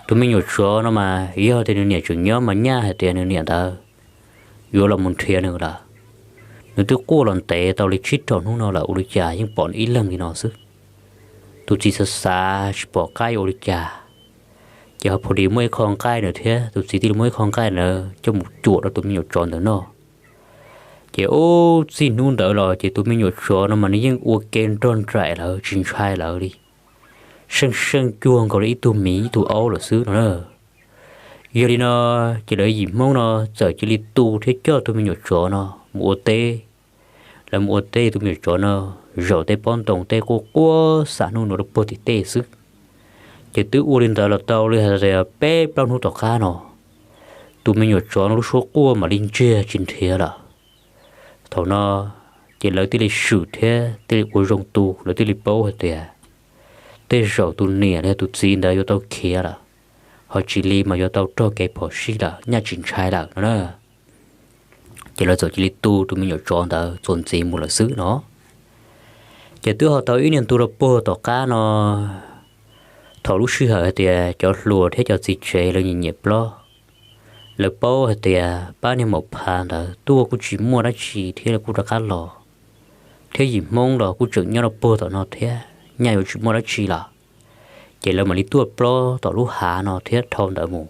Tus me nyuam tsov no mas yog tias nws niam tseem nyob mas nyaj hais tias nws niam ntawd yuav los mus nrhiav nws lawm. Nws twb quaj los ntev tau li tsib rau hnub no lawm, ua li cas yeej pom nws ib leeg li no xwb. Tus txiv xav xav tsis pom qab ua li cas, ces ho phu dis muaj ib qho nqaij ntawd thiab, tus txiv thiaj li muab ib qho nqaij ntawd coj mus cuam rau tus me nyuam tsov ntawd noj. Ces ub, txij hnub ntawd los ces tus me nyuam tsov no mas nws yeej ua ke nrog nraim lawv tsis ntshai lawv li, seej seej cuag nkaus li ib tug miv ib tug aub lawm xwb no na. Yog li no, ces lawv yim Hmoob no txawm cia li tu thiab coj tus me nyuam tsov no mus ua teb. Lawv mus ua teb, tus me nyuam tsov no zaum tej pob ntoo tej quaj quaj xam hnub nua rau puag tim tej xwb. Ces twb ua li ntawd los tau li hais tias peb plaub hnub tom qab no, tus me nyuam tsov no lub suab quaj mam li ntsiag tsis nrhiav lawm. Thaum no ces lawv thiaj li swm thiab thiaj li ua zoo tu, lawv thiaj li paub hais tias tej zaum tus niam los yog tus txiv ntawd yuav tau khiav lawm, ho tsis li mas yuav tau raug kev phom sij lawm, nyaj tsis ntshai lawm no na. Ces lawv txawm cia li tu tus me nyuam tsov ntawd txuas ntxiv mus lawm xwb no. Ces twb ho tau ib niag ntu rau puag tom qab no, thaum lub sij hawm hais tias cov hluas thiab cov txiv tsev lawv nyiam nyiam plob, lawv paub hais tias pab niag maum phav ntawd tuaj kuj tsis muaj dab tsi thiab lawv kuj rov qab los, thiab yim Hmoob los kuj tseem nyob rau puag tom no thiab nyaj yuav tsis muaj dab tsi lawm. Ces lawv mam li tuaj plob tom lub hav no thiab dhau ntawd mus.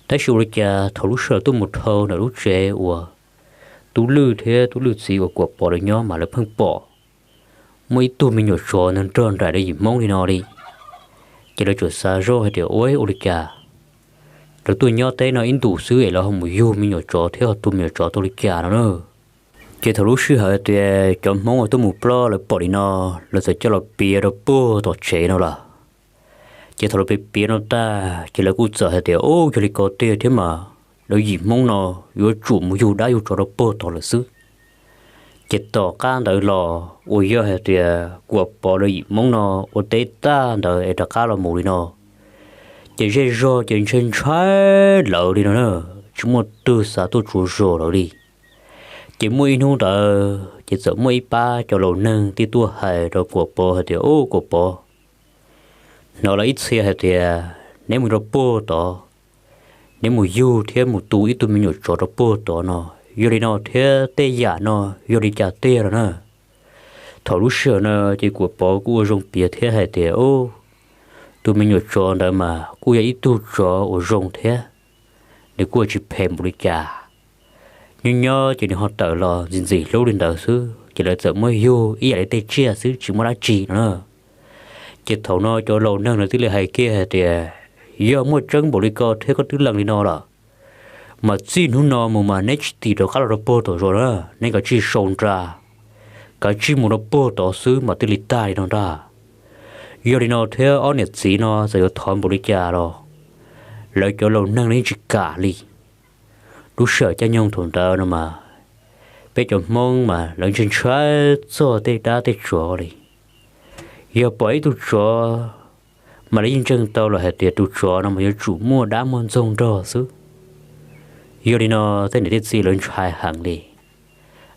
Tab sis ua li cas thaum lub sij hawm tuaj mus dhau ntawm lub tsev uas Tub Lwj thiab Tub Lwj txiv uas Kuam Pov lawv nyob mas lawv pheej pom muaj ib tug me nyuam tsov nrog nraim lawv yim Hmoob li no li. Ces lawv txawm xav zoj hais tias ua ua li cas lawv tuaj nyob teb no ib ntus xwb es lawv ho mus yug me nyuam tsov thiab ho tu me nyuam tsov tau li cas no na. Ces thaum lub sij hawm tias cov Hmoob uas tuaj mus plob lawv pom li no, lawv txawm coj los piav rau puag tom tsev no lawm. Ces thaum lawv piav piav no tag ces lawv kuj txawm hais tias ub, yog li ko tiag thiab mas lawv yim Hmoob no yuav tsum mus yug dab yug tsov rau puag tod lawm xwb. Ces tom qab ntawd los uas yog hais tias Kuam Pov lawv yim Hmoob no ua teb tag ntawd es rov qab los mus li no, ces zej zog ces ntshai ntshai lawv li no na. tsis muaj tug xav tuaj tsuav zos lawm li. Ces muaj ib hnub ntawd ces txawm muaj ib pab cov laus neeg thiaj tuaj hais rau Kuam Pov hais tias, Ub, Kuam Pov, hnov lawv ib txhia hais tias neb mus rau puag tod, neb mus yug thiab mus tu ib tug me nyuam tsov rau puag tod no, yog li no thiab tej yam no yog li cas tiag los na? Thaum lub sij hawm no ces Kuam Pov kuj ua zoo piav thiab hais tias, Ub, tus me nyuam tsov ntawd mas kuj yog ib tug tsov uas zoo thiab, nws kuj tsis phem npaum li cas. Nyob nyob ces nws ho tawm los ntxim ntxim hlub li ntawd xwb, ces lawv txawm muab yug ib yam li tej tsiaj xwb tsis muaj dab tsi no na. Ces thaum no cov laus neeg lawv thiaj li hais kiag hais tias, Yog muaj tseeb npaum li ko thiab koj twb lees li no lawm, mas txij hnub no mus mas neb tsis tim rov qab los rau puag tom zos na, neb kav tsij sau nra, kav tsij mus rau puag tod xwb mas thiaj li tag li no ntag. Yog li no thiab ob niam txiv no txawm yuav thov npaum li cas los lawv cov laus neeg los yeej tsis kam li. Lub sij hawm caij nyoog thaum ntawd no mas peb cov Hmoob mas lawv ntshai ntshai txog tej dab tej tsov li. Yog pom ib tug tsov mas lawv yeej ntseeg tau los hais tias tus tsov no mas yuav tsum muaj dab muaj ntxoog nrog xwb. Yog li no tej niam tej txiv lawv ntshai heev li.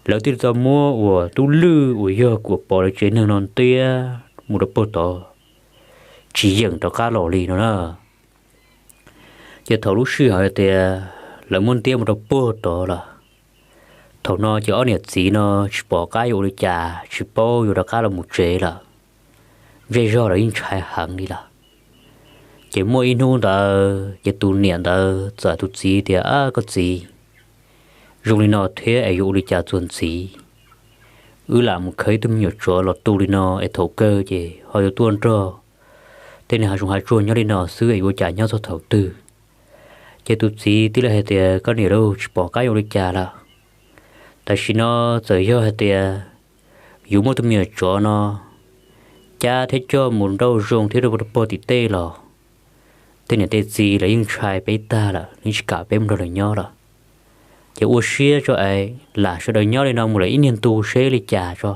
Lawv thiaj li tau muab uas Tub Lwj uas yog Kuam Pov lawv tsev neeg no ntiab mus rau puag tod, tsis yeem rov qab los li no na. Ces thaum lub sij hawm tias lawv muab ntiab mus rau puag tod lawm, thaum no ces ob niam txiv no tsis pom qab yuav ua li cas, tsis paub yuav rov qab los mus tsev lawm. Zej zog lawv yeej ntshai heev li lawm. Ces muaj ib hnub ntawd ces tus niam ntawd txawm tus txiv tias, Ab, koj txiv, zoo li no thiab es yuav ua li cas txuas ntxiv? Wb lam mus khawb ib tug me nyuam tsov los tu li no es thaum kawg ces ho yuav tuaj nrog tej niag hav zoov hav tsuag nyob li no xwb es yuav ua cas nyob txog thaum twg? Ces tus txiv thiaj li hais tias, Koj niam lauj, tsis pom qab yuav ua li cas lawm. Tam sim no txawm yog hais tias yuav muab tus me nyuam tsov no cab thiab coj mus nrauj zoo thiab rau puag tim tej los tej niam tej txiv lawv yeej ntshai peb tag lawm, yeej tsis kam peb mus nrog lawv nyob lawm. Ces ua siab tso es lam sawv daws nyob li no mus lawm ib niag ntu seb li cas tso.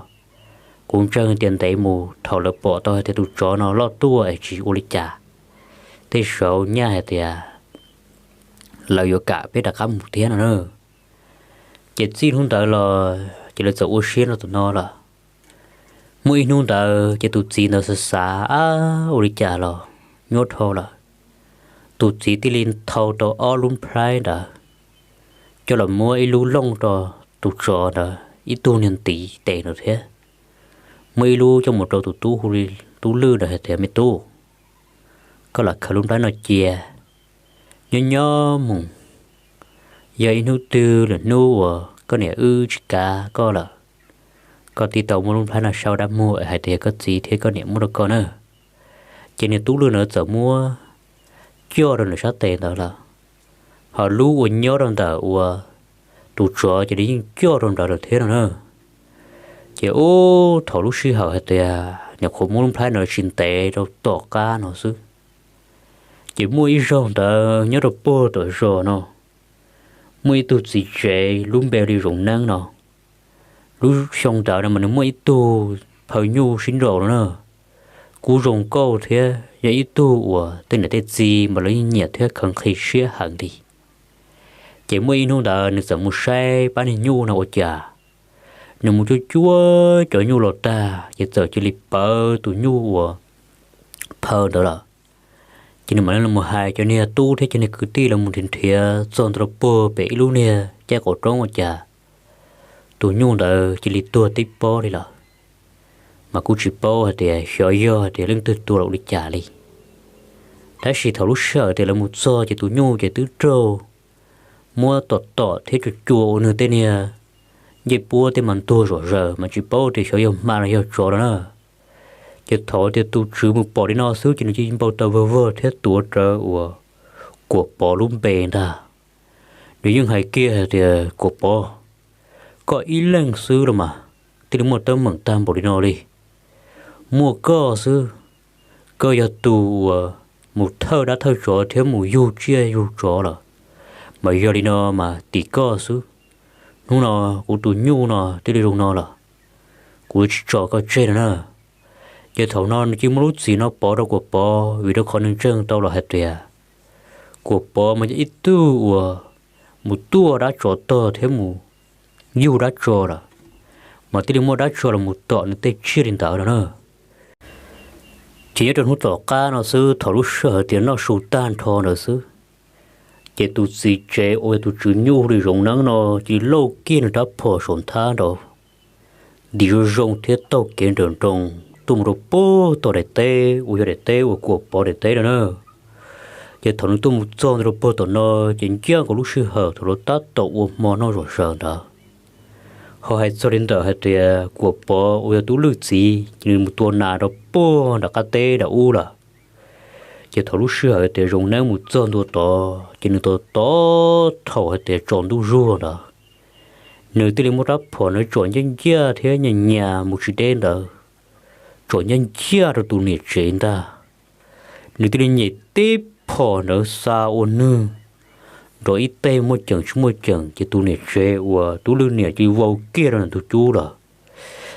Kuv ntseeg tias ntev mus thaum lawv pom tau hais tias tus tsov no loj tuaj es tsis ua li cas, tej zaum nyaj hais tias lawv yuav kam peb rov qab mus thiab no na. Ces txij hnub ntawd los ces lawv txawm ua siab no tam no lawm. Muaj ib hnub ntawd ces tus txiv ntawd xav xav, Ab, ua li cas los nyuaj dhau lawm. Tus txiv thiaj li thau tau ob lub nplhaib ntawd coj los muab ib lub looj rau tus tsov ntawd ib tug niag ntiv tes ntawd thiab. Muab ib lub coj mus rau tus tub hu li Tub Lwj ntawd hais tias, Me tub, koj lam khaws lub nplhaib no cia, nyob nyob mus, yog ib hnub twg lwm hnub uas koj niam wb tsis kav koj lawm, koj thiaj tau muab lub nplhaib no sau dab muag hais tias koj txiv thiab koj niam muab rau koj na. Ces niag Tub Lwj ntawd txawm muab coj rau nws sab tes ntawd lawm, ho lub uas nyob rau ntawm uas tus tsov ces nws yeej coj rau ntawd lawm thiab no na. Ces ub, thaum lub sij hawm hais tias nyuam qhuav muab lub nplhaib no tsis ntev rau tom qab no xwb, ces muaj ib zaug ntawd nyob rau puag tom zos no, muaj ib tug txiv tsev lub npe li Zoov Neeb no. Lub xyoo ntawd no mas nws muaj ib tug phaw nyuj sib nraus no na, kuj zoo nkauj thiab yog ib tug uas tej niam tej txiv mas lawv yeej nyiam thiab khaws nqhis siab heev li. Ces muaj ib hnub ntawd nws txawm mus saib pab niag nyuj no ua cas, nws mus cuab cuab cov nyuj los tag ces txawm cia li pawv tus nyuj uas phaw ntawd lawm. Ces nws mam li mus hais cov niag tub thiab cov niag kwv tij los mus nrhiav nrhiav txog ntua rau puag pem ib lub niag caij qaum roob ua cas tus nyuj ntawd cia li tuag tib pob li lawm. Mas kuj tsis paub hais tias xyov yog hais tias leej twg tua los ua li cas li. Tab sis thaum lub sij hawm tias lawv mus txog ces tus nyuj ces twb raug muab tom tom thiab cua cua ua nws tej niag ncej puab tej mas ntuag zom zaws mas tsis paub tias xyov yog hma los yog tsov no na. Ces thaum tias tus tswv mus pom li no xwb ces nws cia li npau taws vog vog thiab tuav rawv uas Kuam Pov lub npe ntag. Nws yeej hais kiag hais tias, Kuam Pov, koj ib leeg xwb los mas thiaj li muaj teeb meem tag npaum li no li. Muaj koj xwb, koj yog tus uas mus thawj dab thawj tsov thiab mus yug tsiaj yug tsov lawm, mas yog li no mas tim koj xwb. Hnub no kuv tus nyuj no thiaj li zoo no lawm, kuv tsis tso koj tseg no na. Ces thaum no nws cia li muab lub txim no pov rau Kuam Pov vim rau qhov nws ntseeg tau los hais tias Kuam Pov mas yog ib tug uas mus tuaj dab tso tog thiab mus yug dab tso lawm, mas thiaj li muaj dab tso los mus tom nws tej tsiaj li ntawd no na. Ces nyob rau hnub tom qab no xwb, thaum lub sij hawm tias noj su tag nrho ntawd xwb, ces tus txiv tsev uas yog tus tswv nyuj li Zoov Neeb no cia li lauj kiag nws rab phom saum nthab nrad, ntim zoo zoo thiab taug kev nrawm nroos tuaj mus rau puag tom daim teb uas yog daim teb uas Kuam Pov daim teb no na. Ces thaum nws tuaj mus txog ntua rau puag tom no, ces ncaj nkaus lub sij hawm thaum lawv tab tom ua hmo noj zom zaws ntawd. Ho hais txog li ntawm hais tias Kuam Pov uas yog Tub Lwj txiv ces nws mus tua nas rau puag nram qab teb nram ub lawm. Ces thaum lub sij hawm tias Zoov Neeb mus txog ntua tod ces nws tos tos thaum hais tias tsaus ntuj zuag ntawd, nws thiaj li muab rab phom ntawd tsom ncaj ncaj thiab nyas nyas mus tsis deb ntawd, tsom ncaj ncaj rau tus niam tsev ntag. Nws thiaj li nyem teb phom ntawd xa ua nwg nrov ib teg muaj ceem tsis muaj ceem, ces tus niam tsev uas Tub Lwj niam cia li vau kiag rau ntawm ntug cub lawm.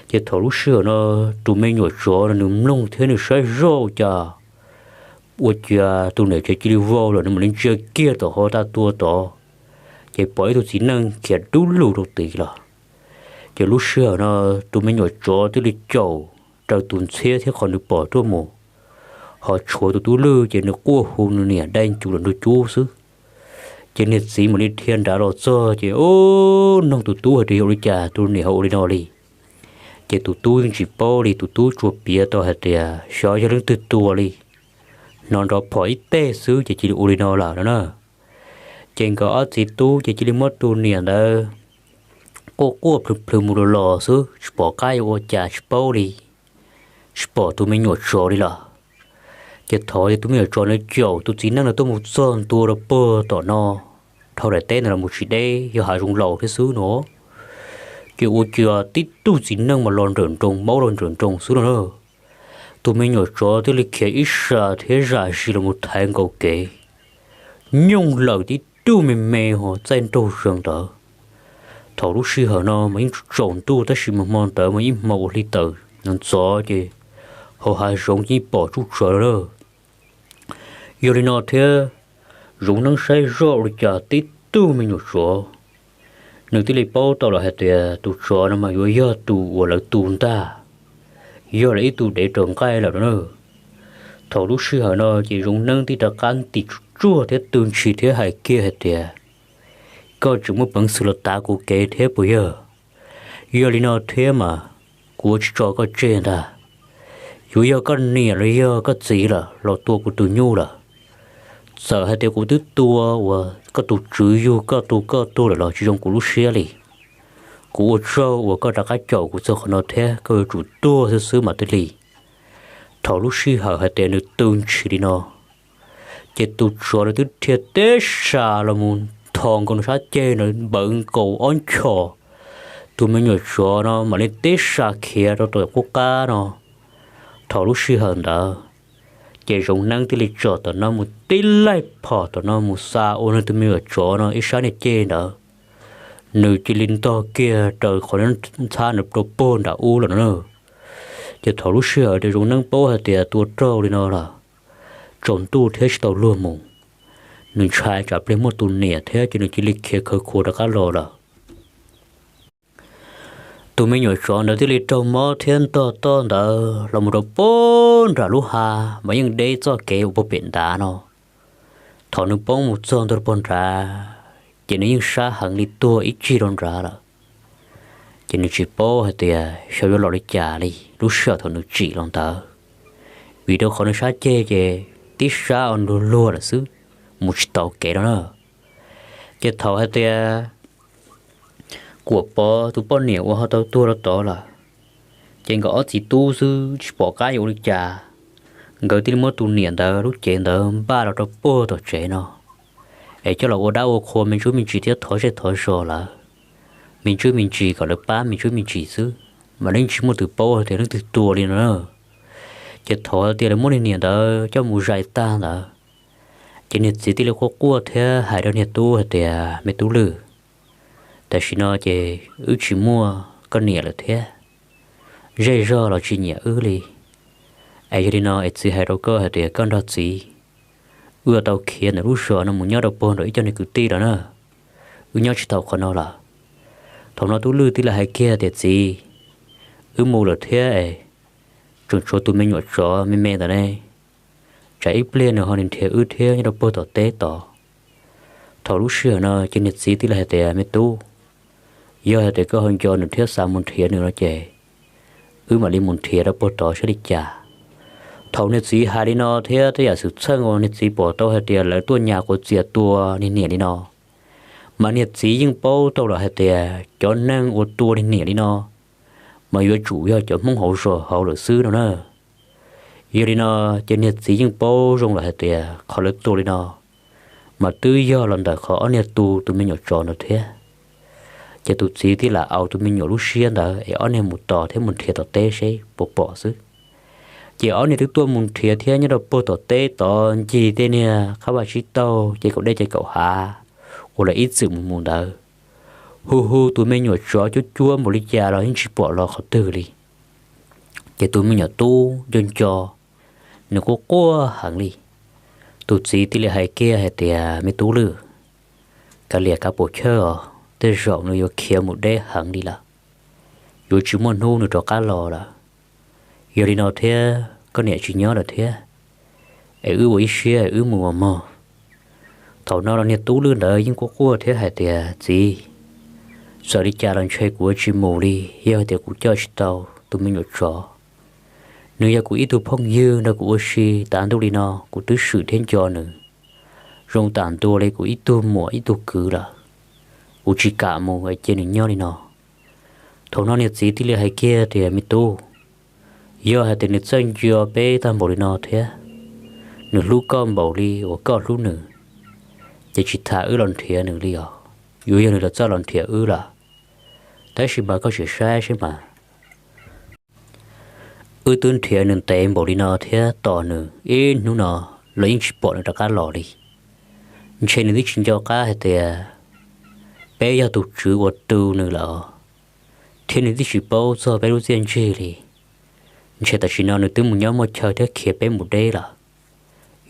Ces thaum lub sij hawm no tus me nyuam tsov no nws mloog thiab nws saib zoj ua cas ua ciav tus niam tsev cia li vau lawm, nws mam li ntsia kiag tom hauv tag tua tod, ces pom ib tug txiv neej khiav dub lug rau tid lawm. Ces lub sij hawm no tus me nyuam tsov thiaj li caum raws tus ntxhiab thiab qhov nws pom tuaj mus, ho tshuav tus Tub Lwj ces nws quaj hu nws niam dai ncuv lawm ntug cub xwb. Ces niag txiv mam li dhia nrad los txog ces ub, noog tus tub hais tias yog ua li cas tus niam ho ua li no li. Ces tus tub yeej tsis paub li, tus tub tsuas piav tau hais tias xyov yog leej twg tua li, hnov nrov phom ib teg xwb ces cia li ua li no lawm no na. Ces nkawd ob txiv tub ces cia li muab tus niam ntawd quaj quaj plhws plhws mus los los xwb, tsis pom qab yuav ua cas tsis paub li, tsis pom tus me nyuam tsov li lawm. Ces thaum tus me nyuam tsov ntawd caum tus txiv neej ntawd tuaj mus txog ntua rau puag tom no, dhau daim teb ntawd los mus tsis deb, yog hav zoov laus thiab xwb no, ces ua cas tib tug txiv neej mas los nrawm nroos, maub los nrawm nroos xwb no na. Tus me nyuam tsov thiaj li khiav ib sab thiab zam zis los mus thaiv nkaus kev, nyooj lawm tib tug me me ho txaij nraug zees ntawd. Thaum lub sij hawm no mas yeej tsaus ntuj tab sis mas hmo ntawd mas ib hmo ua hli tawm ntxov ntxov ces hauv hav zoov yeej pom tsuj tsawv lawm. Yog li no thiab, Zoov Neeb saib zoj ua li cas tib tug me nyuam tsov, nws thiaj li paub tau lawm hais tias tus tsov no mas yuav yog tus uas lawv tu ntag, yog lawv ib tug dev raws nqaij lawm no na. Thaum lub sij hawm no ces Zoov Neeb thiaj rov qab ntim tsuj tsuag thiab tw ntshis thiab hais kiag hais tias, koj tseem muaj peev xwm los tav kuv kev thiab puas yog? Yog li no thiab mas kuv ua tsis tso koj tseg ntag. Yuav yog koj niam los yog koj txiv lawm los tua kuv tus nyuj lawm. Txawm hais tias kuv twb tua uas koj tus tswv yug koj tu koj tuag lawm los tsis zoo kuv lub siab li. Kuv ua tsaug uas koj rov qab caum kuv txog qhov no thiab koj yuav tsum tuag xwb xwb mas thiaj li. Thaum lub sij hawm hais tias nws tw ntshis li no, ces tus tsov nws twb dhia teb sa los mus nthos nkaus nws sab ceg ntawd npawv nkaus ob nchos. Tus me nyuam tsov no mam li teb sa khiav rau tom qub qab no. Thaum lub sij hawm ntawd, ces Zoov Neeb thiaj li tsom tom no mus tib laij phom tom no mus xa ua nws tus me nyuam tsov no ib sab niag ceg ntawd, nws cia li ntog kiag raws qhov ntxhab nws rau puag nram ub lawm no na. Ces thaum lub sij hawm tias Zoov Neeb paub hais tias tua raug li no lawm, tsaus ntuj thiab tsis tau luag mus, nws ntshai tsam pliag muaj tus niam thiab ces nws cia li khiav khawv khuav rov qab los lawm. Tus me nyuam tsov ntawd thiaj li raug mob thiab ntog toj ntawd los mus rau puag nram lub hav mas yeej deb txoj kev uas puag pem nrad no. Thaum nws poob mus txog ntua rau puag nrad, ces nws yeej sab heev li tuag ib cig rau nrad lawm. Ces nws tsis paub hais tias xyov yuav los li cas li lub sij hawm thaum nws tsim los ntawd, vim rau qhov nws sab ceg ces tib sab ua nluag luag lawm xwb, mus tsis tau kev no na. Ces thaum hais tias Kuam Pov tus poj niam uas ho tau tuag rau tod lawm, ces nkawd ob txiv tub xwb tsis pom qab yuav ua li cas, nkawd thiaj li muab tus niam ntawd lub cev ntawd npaj los rau puag tom tsev no, es coj los ua dab ua qhua me ntsuj me ntsis thiab thov zej thov zos lawv me ntsuj me ntsis kom lawv pab me ntsuj me ntsis xwb, mas yeej tsis muaj tus paub hais tias leej twg tua li no na. Ces thaum hais tias lawv muab niag niam ntawd coj mus zais tag ntawd, ces niag txiv thiaj li quaj quaj thiab hais rau niag tub hais tias, me tub Lwj, tam sim no ces wb tsis muaj koj niam lawm thiab, zej zog los tsis nyiam wb li. Es yog li no es txiv hais rau koj hais tias koj nrog txiv, wb yuav tau khiav ntawm lub zos no mus nyob rau puag nram ib co niag kwv tij lawm na. wb nyob tsis tau qhov no lawm. Thaum no tub Lwj tib li hais kiag tias, Txiv, wb mus lawm thiab es, tseem tshuav tus me nyuam tsov me me ntawd ne, tsam ib pliag nws ho nrhiav wb thiab nyob rau puag tom teb tod. Thaum lub sij hawm no ces niag txiv tib li hais tias, Me tub, yog hais tias koj ho nco nws thiab xav mus nrhiav nws no ces wb mam li mus nrhiav rau puag tod saib li cas. Thaum niag txiv hais li no thiab tej yam xwm txheej uas niag txiv pom tau hais tias lawv tuaj nyas quav txias tua niag niam li no, mas niag txiv yeej paub tau lawm hais tias cov neeg uas tua niag niam li no mas yuav tsum yog cov Hmoob hauv zos hauv lawm xwb no na. Yog li no ces niag txiv yeej paub zoo lawm hais tias qhov lawv tua li no mas twb yog los ntawm qhov ob niag tu tus me nyuam tsov ntawd thiab. Ces tus txiv thiaj lam au tus me nyuam lub siab ntawd es ob niag mus tos thiab mus nrhiav tom teb seb puas pom xwb. Ces ob niag twb tuaj mus nrhiav thiab nyob rau puag tom teb tod ncig tej niag qab vaj tsib taug ces kaum dej ces kaum hav uas lawv ib txwm mus mus ntawd, hu hu tus me nyuam tsov cuab cuab npaum li cas los yeej tsis pom los qhov twg li. Ces tus me nyuam tub nco nco, nws quaj quaj heev li. Tus txiv thiaj li hais kiag hais tias, Me tub Lwj, kav liam kav puas chawj os, tej zaum nws yuav khiav mus deb heev li lawm, yuav tsis muaj hnub nws rov qab los lawm. Yog li no thiab koj niam tsis nyob lawm thiab, es wb ua ib siab wb mus mog. Thaum no los niag tub Lwj ntawd yeej quaj quaj thiab hais tias, Txiv, txawm li cas los ntshe kuv yuav tsis mus li, yog hais tias kuv coj tsis tau tus me nyuam tsov. Nws yog kuv ib tug phooj ywg nrog kuv ua si tav ntuj li no, kuv twb swm thiab nco nws zoo tam ntua li kuv ib tug muam ib tug kwv lawm. Kuv tsis kam mus cia nws nyob li no. Thaum no niag txiv thiaj li hais kiag tias, Me tub, yog hais tias nws txawj nco peb tag npaum li no thiab nws hlub koj npaum li uas koj hlub nws, ces tsis tas wb los nrhiav nws li os. Yuav yog nws los txawj los nrhiav wb lawm, tab sis mas koj tsis saib seb mas, wb twb nrhiav nws ntev npaum li no thiab tos nws ib hnub no los yeej tsis pom nws rov qab los li. Ntshe nws twb tsis nco qab hais tias peb yog tus tswv uas tu nws lawm, thiab nws twb tsis paub txog peb lub txiaj ntsig li. Ntshe tam sim no nws twb mus nyob muaj chaw thiab khiav peb mus deb lawm.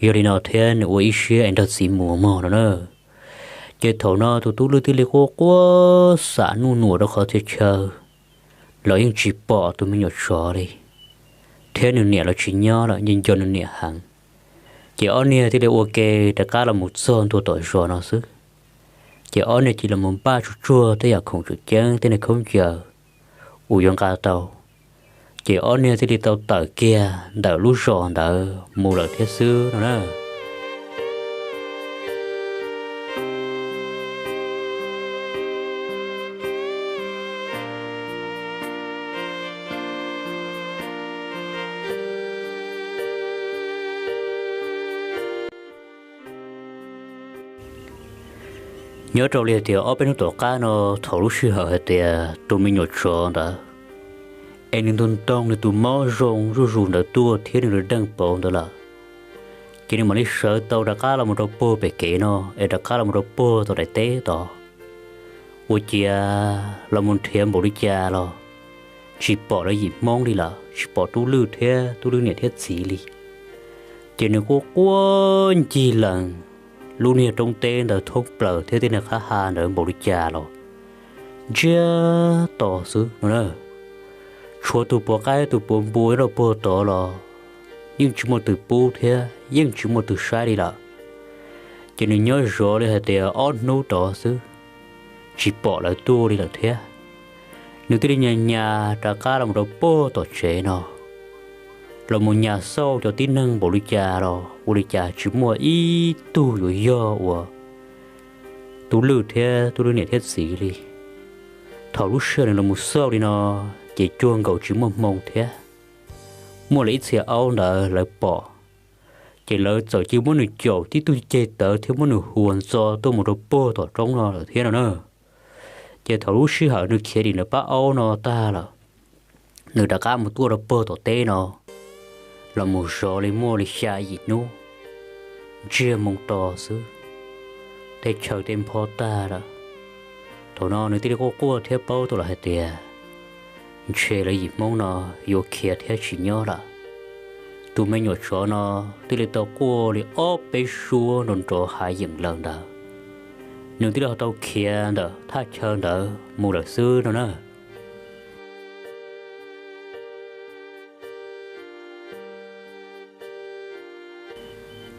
Yog li no thiab nws ua ib siab es nrog txiv mus mog no na. Ces thaum no tus tub Lwj thiaj li quaj quaj xam nuj nuam rau qhov txhia chaw los yeej tsis pom tus me nyuam tsov li, thiab nws niam los tsis nyob lawm, nco nco nws niam heev. Ces ob niag thiaj li ua ke rov qab los mus txog ntua tom zos no xwb. Ces ob niag cia li los mus npaj tsuag tsuag tej yam khoom tseem ceeb tej niag khaub ncaws uas yuav nqa tau. Ces ob niag thiaj li tau tawm kiag ntawm lub zos ntawd mus lawm thiab xwb no na. Nyob rau li hais tias ob peb hnub tom qab no, thaum lub sij hawm hais tias tus me nyuam tsov ntawd es nws ntog ntoo nws tus mob zoo zuj zus ntawd tuaj thiab nws lub deej pauv ntawd lawm, ces nws mam li sawv tau rov qab los mus rau puag pem kev no, es rov qab los mus rau puag tom daim teb tod. Ua ciav los mus nrhiav npaum li cas los tsis pom lawv yim Hmoob li lawm, tsis pom tub Lwj thiab tub Lwj niam thiab txiv li. Ces nws quaj quaj ncig lees lub niag roob teb ntawd thoob plaws thiab tej niag qab ha ntawd npaum li cas los ntsiag to xwb no na. Tshuav tus puav qaib tus puav npua nyob rau puag tod los yeej tsis muaj twg pub thiab yeej tsis muaj twg saib li lawm. Ces nws nyob zov li hais tias ob hnub tod xwb, tsis pom lawv tuaj li lawm thiab. Nws thiaj li nyas nyas rov qab los rau puag tom tsev no, los mus nyas xauj cov tib neeg npaum li cas los ua li cas tsis muaj ib tug yuav yog uas tub Lwj thiab tub Lwj niam thiab txiv li. Thaum lub sij hawm nws los mus xauj li no, ces cuag nkaus tsis muaj hmoo thiab. Muaj li ib txhia aub ntawd lawv pom, ces lawv txawm cia muab nws caum tib tug ceg tawv thiab muab nws huas ntxo tuaj mus rau puag tom roob no lawm thiab no na. Ces thaum lub sij hawm nws khiav dim nws pab aub no tag lawm, nws rov qab mus tuaj rau puag tom teb no, los mus zov li muaj li xya yim hnub, ntsiag moo to xwb, tej chaw tej npho tag lawm. Thaum no nws thiaj li quaj quaj thiab paub tau lawm hais tias ntshe lawv yim Hmoob no yuav khiav thiab tsis nyob lawm. Tus me nyuam tsov no thiaj li tau quaj li ob peb suab nrov nrov hav yeem lawm ntawd. nws thiaj li ho tau khiav ntawm thaj chaw ntawd mus lawm xwb no na.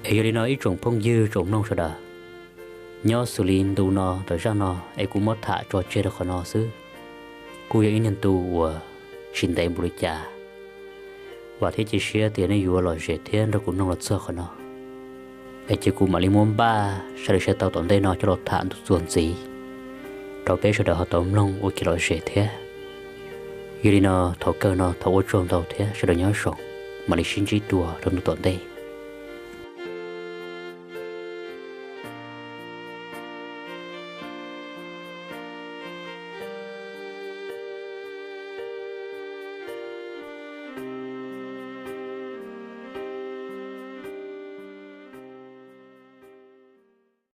Es yog li no ib tsoom phooj ywg tsoom mloog sawv daws, nyob xws li ntu no ntawm zaj no es kuv muab tham tso tseg rau qhov no xwb. Kuj yog ib niag ntu uas tsis ntev npaum li cas, vam thiab cia siab tias nej yuav lom zem thiab nrog kuv mloog los txog qhov no. Es ces kuv mam li muab npaj sawv daws sawv tau tom ntej no coj los tham ntu txuas ntxiv rau peb sawv daws ho tau mloog ua kev lom zem thiab. Yog li no, thaum kawg no thov ua tsaug ntau thiab sawv daws nyob zoo, mam li sib ntsib dua rau ntu tom ntej.